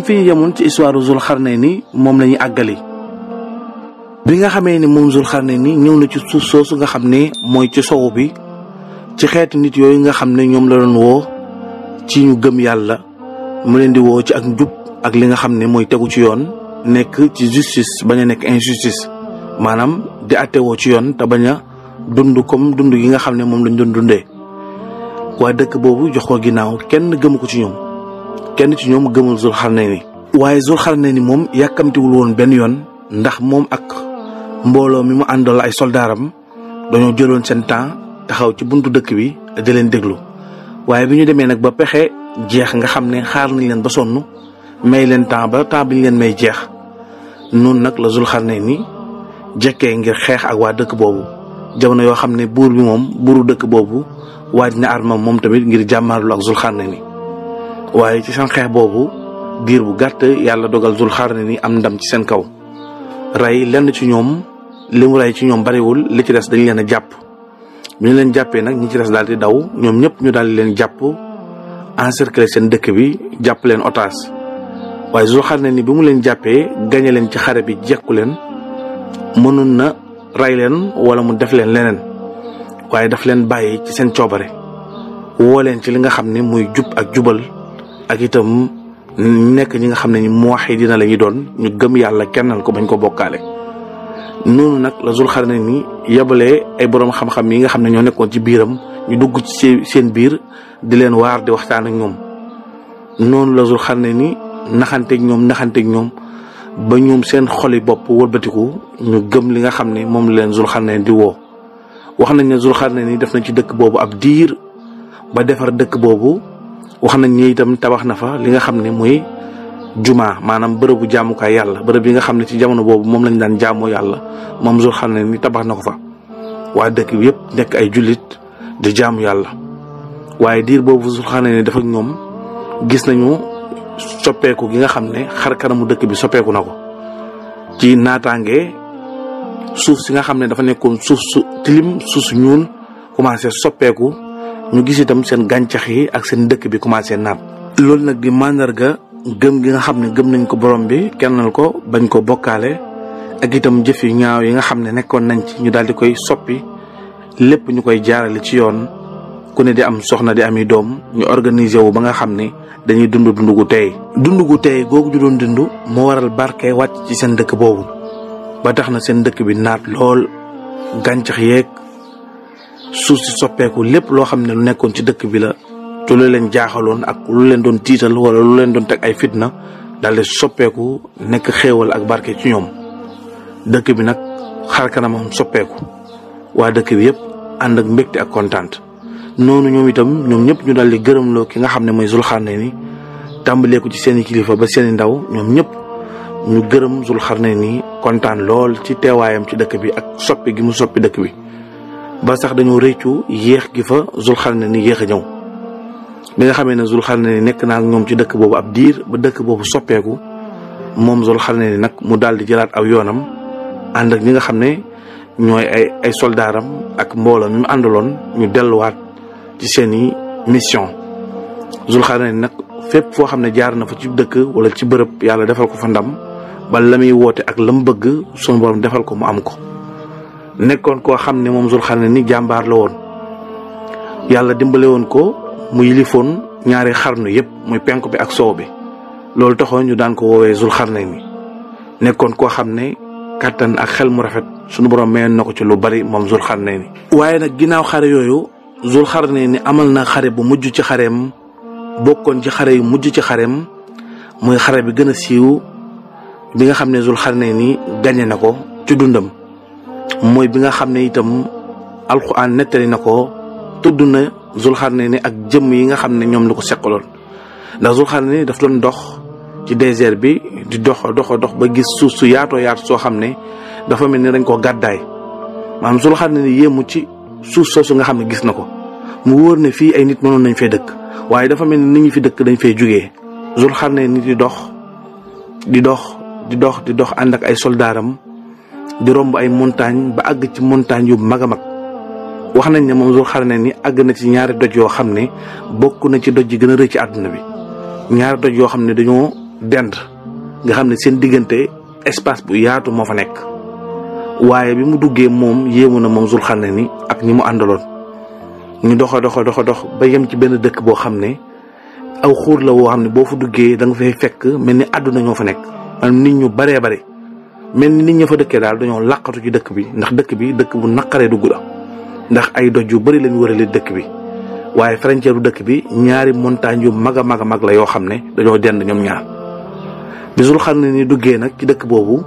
fi yemoon ci histoire Zulxarnayni moom la ñuy àggali bi nga xamee ni moom Zulxarnayni ñëw na ci suuf soosu nga xam ne mooy ci sowu bi ci xeetu nit yooyu nga xam ne ñoom la doon woo ci ñu gëm yàlla mu leen di woo ci ak njub ak li nga xam ne mooy tegu ci yoon nekk ci justice bañ a nekk injustice maanaam di attewoo ci yoon te bañ a dund comme dund yi nga xam ne moom lañ doon dundee waaye dëkk boobu jox ko ginnaaw kenn gëmu ko ci ñoom kenn ci ñoom gëmul Zulxarnayni waaye Zulxarnayni moom yàkkamtiwul woon benn yoon ndax moom ak mbooloo mi mu àndal ay soldaaram dañoo jëloon seen temps taxaw ci buntu dëkk bi di leen déglu waaye bi ñu demee nag ba pexe jeex nga xam ne xaar nañ leen ba sonn may leen temps bi ñu leen may jeex noonu nag la Zulxarnayni jekkee ngir xeex ak waa dëkk boobu jamono yoo xam ne buur bi moom buuru dëkk boobu waaj na armam moom tamit ngir jàmmaarlu ak Zulxarnayni waaye ci seen xeex boobu diir bu gàtt yàlla dogal Zulxarnayni am ndam ci seen kaw rey lenn ci ñoom li mu rey ci ñoom bariwul li ci des dañ leen a jàpp bi ñu leen jàppee nag ñi ci des daal di daw ñoom ñëpp ñu daal di leen jàpp encercler seen dëkk bi jàpp leen otage waaye Zulxarnayni bi mu leen jàppee gañe leen ci xare bi jekku leen mënoon na rey leen wala mu def leen leneen waaye daf leen bàyyi ci seen coobare woo leen ci li nga xam ne muy jub ak jubal ak itam nekk ñi nga xam ne ñu muwaxidiina la ñuy doon ñu gëm yàlla kennal ko bañ ko bokkaale. noonu nag la Zulxarnayni yabalee ay borom xam-xam yi nga xam ne ñoo nekkoon ci biiram ñu dugg ci seen biir di leen waar di waxtaan ak ñoom noonu la Zulxarnayni naxanteeg ñoom ba ñoom seen xoli bopp wëlbatiku ñu gëm li nga xam ne moom la leen Zulxarnayni di woo. wax nañ ne Zulxarnayni def na ci dëkk boobu ab diir ba defar dëkk boobu wax nañ ne itam tabax na fa li nga xam ne mooy jumaa maanaam bërëbu jaamukaay yàlla bërëb yi nga xam ne ci jamono boobu moom lañ daan jaamoo yàlla moom Zulxarnayni tabax na ko fa waa dëkk bi yëpp nekk ay jullit di jaamu yàlla waaye diir boobu Zulxarnayni dafa ak ñoom gis nañu soppeeku gi nga xam ne xar kanamu dëkk bi soppeeku na ko ci naataange suuf si nga xam ne dafa nekkoon suuf su tilim suuf su ñuul commencé soppeeku ñu gis itam seen gàncax yi ak seen dëkk bi commencé naat. loolu nag di màndarga gëm gi nga xam ne gëm nañ ko borom bi kennal ko bañ ko bokkaale ak itam jëf yu ñaaw yi nga xam ne nekkoon nañ ci ñu daal di koy soppi lépp ñu koy jaarale ci yoon ku ne di am soxna di ami doom ñu organiser wu ba nga xam ne dañuy dund gu tey. dund gu tey googu ñu doon dund moo waral barke wàcc ci seen dëkk boobu ba tax na seen dëkk bi naat lool gàncax yeeg suuf si soppeeku lépp loo xam ne lu nekkoon ci dëkk bi la te lu leen jaaxaloon ak lu leen doon tiital wala lu leen doon teg ay fitna daal di soppeeku nekk xéewal ak barke ci ñoom dëkk bi nag xar kanamam soppeeku waa dëkk bi yëpp ànd ak mbégte ak kontaan noonu ñoom itam ñoom ñëpp ñu daal di gërëmloo ki nga xam ne mooy Zulxarnayni tàmbalee ko ci seeni kilifa ba seeni ndaw ñoom ñëpp ñu gërëm Zulxarnayni kontaan lool ci teewaayam ci dëkk bi ak soppi gi mu soppi dëkk bi ba sax dañoo rëccu yéex gi fa Zulxarnayni yéex a ñëw bi nga xamee ne Zulxarnayni nekk naa ak ñoom ci dëkk boobu ab diir ba dëkk boobu soppeeku moom Zulxarnayni nag mu daal di jëlaat aw yoonam ànd ak ñi nga xam ne ñooy ay soldaaram ak mbooloo mi mu àndaloon ñu delluwaat ci seeni mission. Zulxarnayni nag fépp foo xam ne jaar na fa ci dëkk wala ci bërëb yàlla defal ko fa ndam ba la muy woote ak la mu bëgg sunu borom defal ko mu am ko nekkoon koo xam ne moom Zulxarnayni jàmbaar la woon yàlla dimbale woon ko mu yilifoon ñaari xarnu yëpp muy penku bi ak soow bi loolu taxoon ñu daan ko woowee Zulxarnayni nekkoon koo xam ne kàttan ak xel mu rafet sunu borom mayoon na ko ci lu bari moom Zulxarnayni waaye nag ginnaaw xare yooyu Zulxarnayni amal na xare bu mujj ci xareem bokkoon ci xare yu mujj ci xareem muy xare bi gën a siiw bi nga xam ne Zulxarnayni gañe na ko ci dundam mooy bi nga xam ne itam alxuraan nettali na ko tudd na Zulxarnayni ak jëmm yi nga xam ne ñoom la ko seqaloon ndax Zulxarnayni daf doon dox ci désert bi di dox ba gis suuf su yaatoo yaatu soo xam ne dafa mel ni dañ ko gàddaay maanaam Zulxarnayni yéemu ci suuf soosu nga xam ne gis na ko mu wóor ne fii ay nit mënoon nañ fay dëkk waaye dafa mel ni nit ñi fi dëkk dañ fay jugee Zulxarnayni di dox ànd ak ay soldaaram di romb ay montagne ba àgg ci montagne yu mag a mag wax nañ ne moom Zulxarnayni àgg na ci ñaari doj yoo xam ne bokk na ci doj yi gën a rëy ci àdduna bi ñaari doj yoo xam ne dañoo dend nga xam ne seen diggante espace bu yaatu moo fa nekk. waaye bi mu duggee moom yéemu na moom Zulxarnayni ak ñi mu àndaloon ñu dox ba yem ci benn dëkk boo xam ne aw xuur la woo xam ne boo fa duggee da nga fay fekk mel ni àdduna ñoo fa nekk maanaam nit ñu baree bare mel ni nit ña fa dëkkee daal dañoo làqatu ci dëkk bi ndax dëkk bi dëkk bu naqaree dugg la ndax ay doj yu bari lañ wërale dëkk bi waaye frontière bu dëkk bi ñaari montagne yu mag a mag la yoo xam ne dañoo dend ñoom ñaar bi Zulxarnayni duggee nag ci dëkk boobu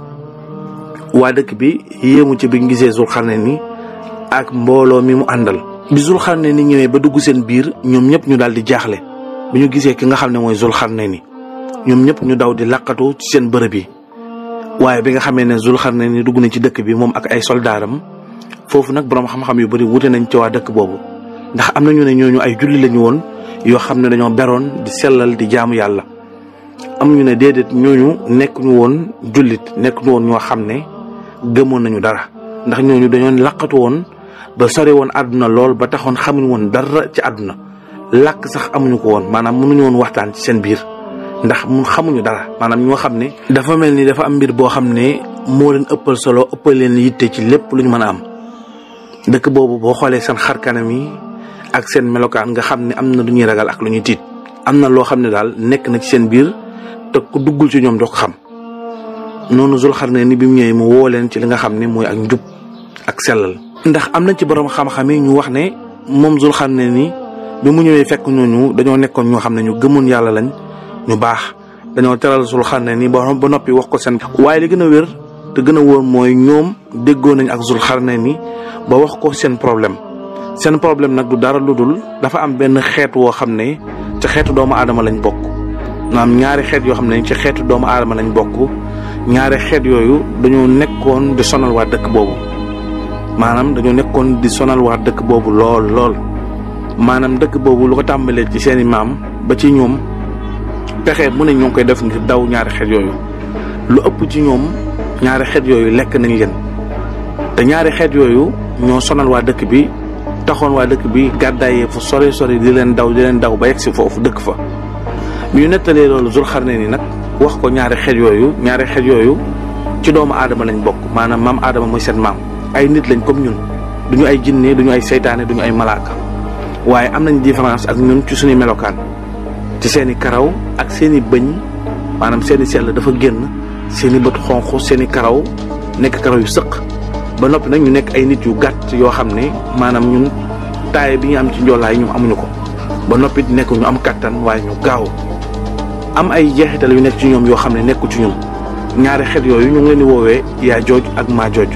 waa dëkk bi yéemu ci biñ gisee Zulxarnayni ak mbooloo mi mu àndal. bi Zulxarnayni ñëwee ba dugg seen biir ñoom ñëpp ñu daal di jaaxle bi ñu gisee ki nga xam ne mooy Zulxarnayni ñoom ñëpp ñu daw di laqatu ci seen bërëb yi. waaye bi nga xamee ne Zulxarnayni dugg na ci dëkk bi moom ak ay soldaaram foofu nag boroom xam-xam yu bari wute nañ ci waa dëkk boobu ndax am na ñu ne ñooñu ay julli lañu woon yoo xam ne dañoo beroon di sellal di jaamu yàlla. am ñu ne déedéet ñooñu nekkuñu woon jullit nekkuñu woon ñoo xam ne gëmoon nañu dara ndax ñooñu dañoo laqatu woon ba sore woon àdduna lool ba taxoon xamuñu woon dara ci àdduna làkk sax amuñu ko woon maanaam mënuñu woon waxtaan ci seen biir ndax mun xamuñu dara maanaam ñoo xam ne dafa mel ni dafa am mbir boo xam ne moo leen ëppal solo ëppal leen yitte ci lépp lu ñu mën a am. dëkk boobu boo xoolee seen xar kanam yi ak seen melokaan nga xam ne am na lu ñuy ragal ak lu ñuy tiit am na loo xam ne daal nekk na ci seen biir te ku duggul ci ñoom doo ko xam. noonu Zulxarnayni bi mu ñëwee mu woo leen ci li nga xam ne mooy ak njub ak sellal. ndax am na ci borom xam-xam yi ñu wax ne moom Zulxarnayni bi mu ñëwee fekk ñooñu dañoo nekkoon ñoo xam ne ñu gëmoon yàlla lañ ñu baax dañoo teral Zulxarnayni ba noppi wax ko seen. waaye li gën a wér te gën a wóor mooy ñoom déggoo nañ ak Zulxarnayni ba wax ko seen problème nag du dara lu dul dafa am benn xeet woo xam ne ci xeetu doomu aadama lañ bokk. maanaam ñaari xeet yoo xam ne ci xeetu doomu aadama lañ bokk ñaari xeet yooyu dañoo nekkoon di sonal waa dëkk boobu lool maanaam dëkk boobu lu ko tàmbalee ci seeni maam ba ci ñoom pexe mu ne ñoo ngi koy def ngir daw ñaari xeet yooyu lu ëpp ci ñoom ñaari xeet yooyu lekk nañ leen te ñaari xeet yooyu ñoo sonal waa dëkk bi taxoon waa dëkk bi gàddaayee fu sori di leen daw ba yegg si foofu dëkk fa. bi ñu nettalee loolu Zulxarnayni nag wax ko ñaari xeet yooyu ci doomu aadama lañ bokk maanaam maam aadama mooy seen maam ay nit lañ comme ñun duñu ay jinne duñu ay seytaane duñu ay malaaka waaye am nañ différence ak ñun ci suñu melokaan ci seeni karaw ak seeni bëñ maanaam seeni sell dafa génn seeni bët xonq seeni karaw nekk karaw yu sëq ba noppi nag ñu nekk ay nit yu gàtt yoo xam ne maanaam ñun taaye bi ñu am ci njoolaay ñoom amuñu ko ba noppi nekk ñu am kattan waaye ñu gaaw am ay jeexital yu nekk ci ñoom yoo xam ne nekkul ci ñun ñaari xeet yooyu ñu ngi leen di woowee Yaajooj ak Maajooj.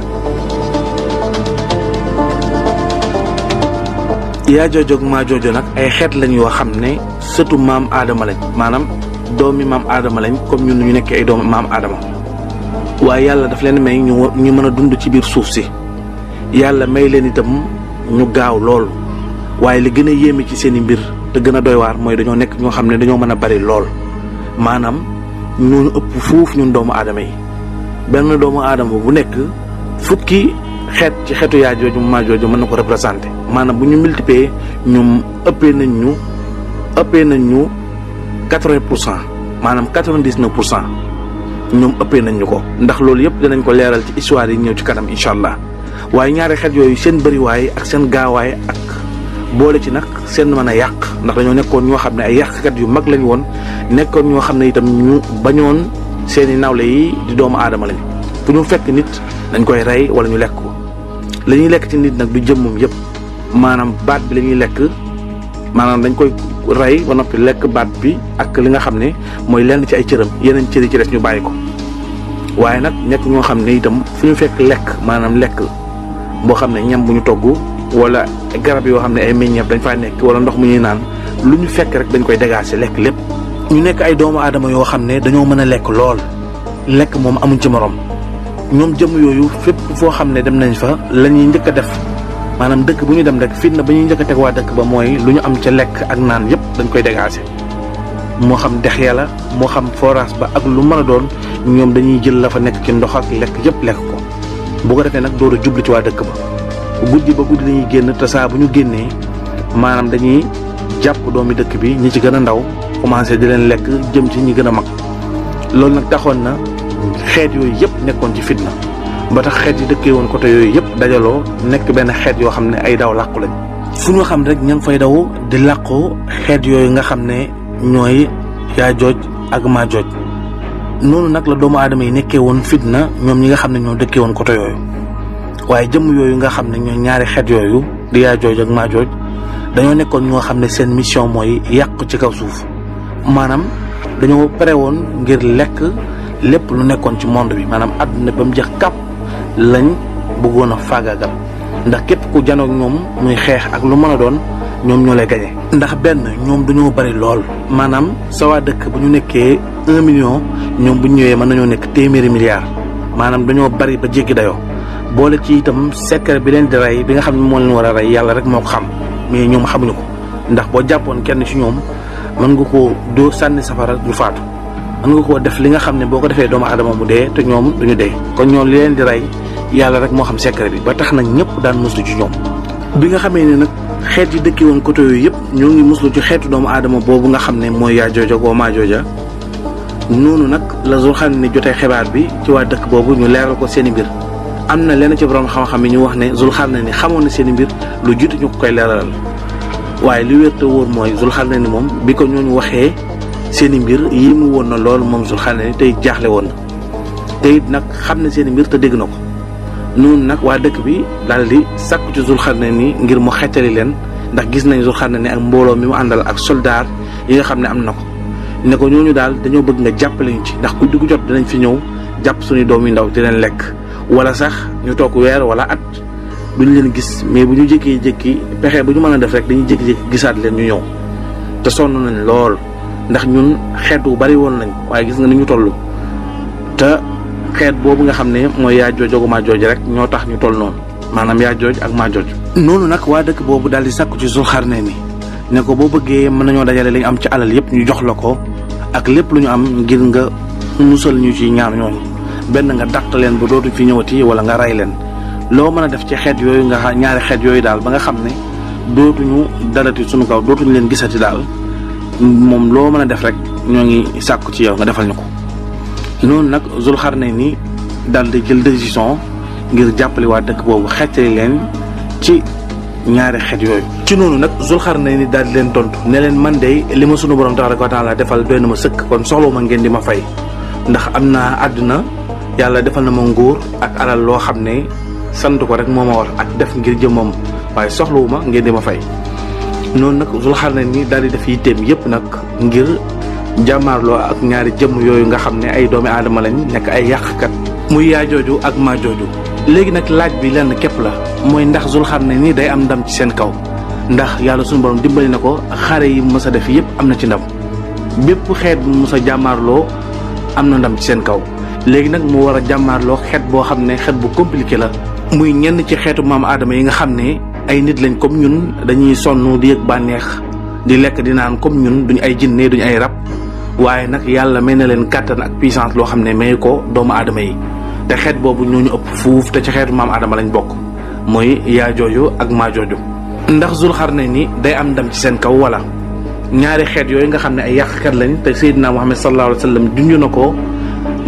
Yaajooj ak Maajooj nag ay xeet lañ yoo xam ne sëtu maam aadama lañ maanaam doomi maam aadama lañ comme ñun ñu nekkee ay doomi maam aadama waaye yàlla daf leen may ñu mën a dund ci biir suuf si yàlla may leen itam ñu gaaw lool waaye li gën a yéeme ci seen i mbir te gën a doy waar mooy dañoo nekk ñoo xam ne dañoo mën a bari lool maanaam ñooñu ëpp fuuf ñun doomu aadama yi benn doomu aadama bu nekk fukki xeet ci xeetu Yaajooj Maajooj mën na ko représenté maanaam bu ñu multiplier ñoom ëppee nañ ñu 80% maanaam 99% ñoom ëppee nañ ñu ko ndax loolu yëpp dinañ ko leeral ci histoire yi ñëw ci kanam incha allah waaye ñaari xeet yooyu seen bëriwaay ak seen gaawaay ak boole ci nag seen mën a yàq ndax dañoo nekkoon ñoo xam ne ay yàqkat yu mag lañ woon nekkoon ñoo xam ne itam ñu bañoon seeni nawle yi di doomu aadama lañ fu ñu fekk nit dañ koy rey wala ñu lekk ko la ñuy lekk ci nit nag du jëmmum yëpp maanaam baat bi la ñuy lekk maanaam dañ koy rey ba noppi lekk baat bi ak li nga xam ne mooy lenn ci ay cëram yeneen cër yi ci des ñu bàyyi ko waaye nag nekk ñoo xam ne itam fu ñu fekk lekk maanaam lekk boo xam ne ñam bu ñu togg wala garab yoo xam ne ay meññeef dañ faa nekk wala ndox mu ñuy naan lu ñu fekk rek dañ koy dégager lekk lépp. ñu nekk ay doomu aadama yoo xam ne dañoo mën a lekk lool lekk moom amuñ ci morom ñoom jëm yooyu fépp foo xam ne dem nañ fa la ñuy njëkk a def maanaam dëkk bu ñu dem rek fitna ba ñuy njëkk a teg waa dëkk ba mooy lu ñu am ca lekk ak naan yëpp dañ koy dégager moo xam dex ya la moo xam forage ba ak lu mën a doon ñoom dañuy jël la fa nekk ci ndox ak lekk yëpp lekk ko bu ko defee nag door a jublu ci waa dëkk ba guddi dañuy génn te saa bu ñu génnee maanaam dañuy jàpp doomi dëkk bi ñi ci gën a ndaw commencé di leen lekk jëm ci ñi gën a mag loolu nag taxoon na xeet yooyu yëpp nekkoon ci fitna ba tax xeet yi dëkkee woon côté yooyu yëpp dajaloo nekk benn xeet yoo xam ne ay daw làqu lañ. fu ñu xam rek ña ngi fay daw di làqu xeet yooyu nga xam ne ñooy Yaajooj ak Maajooj. noonu nag la doomu aadama yi nekkee woon fitna ñoom ñi nga xam ne ñoo dëkkee woon côté yooyu waaye jëmm yooyu nga xam ne ñooy ñaari xeet yooyu di Yaajooj ak Maajooj dañoo nekkoon ñoo xam ne seen mission mooy yàqu ci kaw suuf maanaam dañoo pare woon ngir lekk lépp lu nekkoon ci monde bi maanaam àdduna ba mu jeex kàpp lañ bëggoon a faagaagal ndax képp ku janoog ñoom muy xeex ak lu mën a doon ñoom ñoo lay gañe ndax benn ñoom dañoo bari lool maanaam sa waa dëkk bu ñu nekkee 1 million ñoom bu ñu ñëwee mën nañoo nekk téeméeri milliards maanaam dañoo bari ba jéggi dayoo boole ci itam secret bi leen di rey bi nga xam ne moo leen war a rey yàlla rek moo ko xam mais ñoom xamuñu ko ndax boo jàppoon kenn ci ñoom mën nga koo doo sànni safara du faatu mën nga koo def li nga xam ne boo ko defee doomu aadama mu dee te ñoom duñu dee kon ñoom li leen di rey yàlla rek moo xam secret bi ba tax nag ñëpp daan muslu ci ñoom. bi nga xamee ne nag xeet yi dëkki woon côté yooyu yëpp ñoo ngi muslu ci xeetu doomu aadama boobu nga xam ne mooy Yaajooj ak Maajooja noonu nag la Zulxarnayni jotee xibaar bi ci waa dëkk boobu ñu leeral ko seen i mbir am na lenn ci borom xam-xam yi ñu wax ne Zulxarnayni xamoon na seen i mbir lu jiitu ñu ko koy leeralal waaye li wér te wóor mooy Zulxarnayni moom bi ko ñooñu waxee seen i mbir yi mu woon na lool moom Zulxarnayni tey jaaxle woon na te it nag xam na seen i mbir te dégg na ko noonu nag waa dëkk bi daal di sàkku ci Zulxarnayni ngir mu xettali leen ndax gis nañ Zulxarnayni ak mbooloo mi mu àndal ak soldaar yi nga xam ne am na ko ne ko ñooñu daal dañoo bëgg nga jàppale ñu ci ndax ku dugg jot dinañ fi ñëw jàpp suñu doom yu ndaw di leen lekk wala sax ñu toog weer wala at duñ leen gis mais bu ñu jékkee-jékki pexe bu ñu mën a def rek dañuy jékki-jékki gisaat leen ñu ñëw te sonn nañ lool ndax ñun xeet wu bari woon nañ waaye gis nga ni ñu toll te xeet boobu nga xam ne mooy Yaajooj ak Maajooj rek ñoo tax ñu toll noonu maanaam Yaajooj ak Maajooj. noonu nag waa dëkk boobu daal di sàkku ci Zulxarnayni ne ko boo bëggee mën nañoo dajale li ñu am ci alal yëpp ñu jox la ko ak lépp lu ñu am ngir nga musal ñu ci ñaar ñooñu benn nga dàq leen ba dootu fi ñëwati wala nga rey leen loo mën a def ci xeet yooyu nga ñaari xeet yooyu daal ba nga xam ne dootuñu dalati suñu kaw dootuñu leen gisati daal moom loo mën a def rek ñoo ngi sàkku ci yow nga defal ñu ko. noonu nag Zulxarnayni daal di jël décision ngir jàppale waa dëkk boobu xeetali leen ci ñaari xeet yooyu. ci noonu nag Zulxarnayni daal di leen tontu ne leen man de li ma sunu borom tabaaraka wa taala defal doy na ma sëkk kon soxlawuma ngeen di ma fay ndax am naa àdduna yàlla defal na ma nguur ak alal loo xam ne sant ko rek moo ma war ak def ngir jëmmam waaye soxlawuma ngeen di ma fay. noonu nag Zulxarnayni daal di def yitteem yëpp nag ngir jàmmaarloo ak ñaari jëmm yooyu nga xam ne ay doomi aadama lañ nekk ay yàqkat muy Yaajooju ak Maajooju. léegi nag laaj bi lenn képp la mooy ndax Zulxarnayni day am ndam ci seen kaw ndax yàlla suñu borom dimbali na ko xare yi mës a def yëpp am na ci ndam bépp xeet bu mës a jàmmaarloo am na ndam ci seen kaw léegi nag mu war a jàmmaarloo xeet boo xam ne xeet bu compliqué la muy ñenn ci xeetu maam aadama yi nga xam ne ay nit lañ comme ñun dañuy sonn di yëg bànneex di lekk di naan comme ñun duñ ay jinne duñ ay rab waaye nag yàlla may na leen kàttan ak puissance loo xam ne may ko doomu aadama yi te xeet boobu ñooñu ëpp fuuf te ci xeetu maam aadama lañ bokk muy Yaajooju ak Maajooju. ndax Zulxarnayni day am ndam ci seen kaw wala ñaari xeet yooyu nga xam ne ay yàqkat lañ te Seydina Muhammad sallallahu alayhi wa sallam junj na ko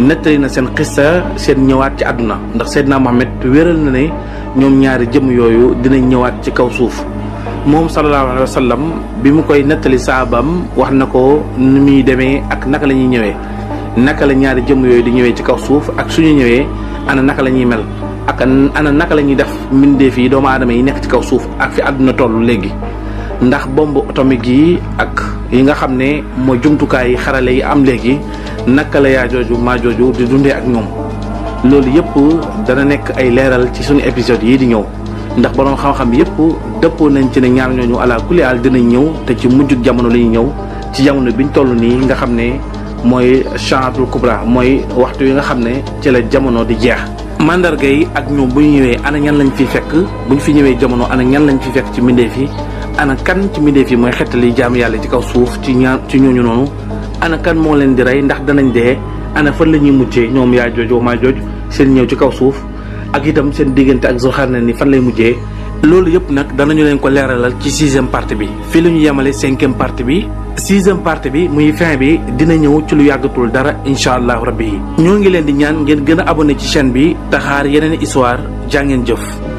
nettali na seen xista seen ñëwaat ci àdduna ndax Seydina Muhammad wéral na ne ñoom ñaari jëm yooyu dinañ ñëwaat ci kaw suuf moom sallallahu alayhi wa sallam bi mu koy nettali saabam wax na ko ni muy demee ak naka la ñuy ñëwee naka la ñaari jëm yooyu di ñëwee ci kaw suuf ak suñu ñëwee ana naka la ñuy mel ak ana naka la ñuy def mbindeef yi doomu aadama yi nekk ci kaw suuf ak fi àdduna toll léegi ndax bombe atomique yi ak yi nga xam ne mooy jumtukaay yi xarale yi am léegi naka la Yaajooju Maajooju di dundee ak ñoom loolu yëpp dana nekk ay leeral ci suñu épisode yi di ñëw ndax borom xam-xam yëpp dëppoo nañ ci ne ñaar ñooñu ala kulli aal dinañ ñëw te ci mujjug jamono la ñuy ñëw ci jamono biñ toll nii nga xam ne mooy Saatul Kubra mooy waxtu yi nga xam ne ci la jamono di jeex. mandarga yi ak ñoom bu ñu ñëwee ana ñan lañ fi fekk bu ñu fi ñëwee jamono ana ñan lañ fi fekk ci mbindeef yi ana kan ci mbindeef yi mooy xettali jaam yàlla ci kaw suuf ci ñooñu noonu ana kan moo leen di rey ndax danañ dee ana fan la ñuy mujjee ñoom Yaajooju Maajooju seen ñëw ci kaw suuf ak itam seen diggante ak Zulxarnayni fan lay mujjee. loolu yëpp nag danañu leen ko leeralal ci 6e partie bi fii la ñu yemale 5e partie bi 6e partie bi muy fin bi dina ñëw ci lu yàggatul dara incha allahu rabbi. ñoo ngi leen di ñaan ngeen gën a abonné ci chaîne bi te xaar yeneen histoire jaa ngeen jëf.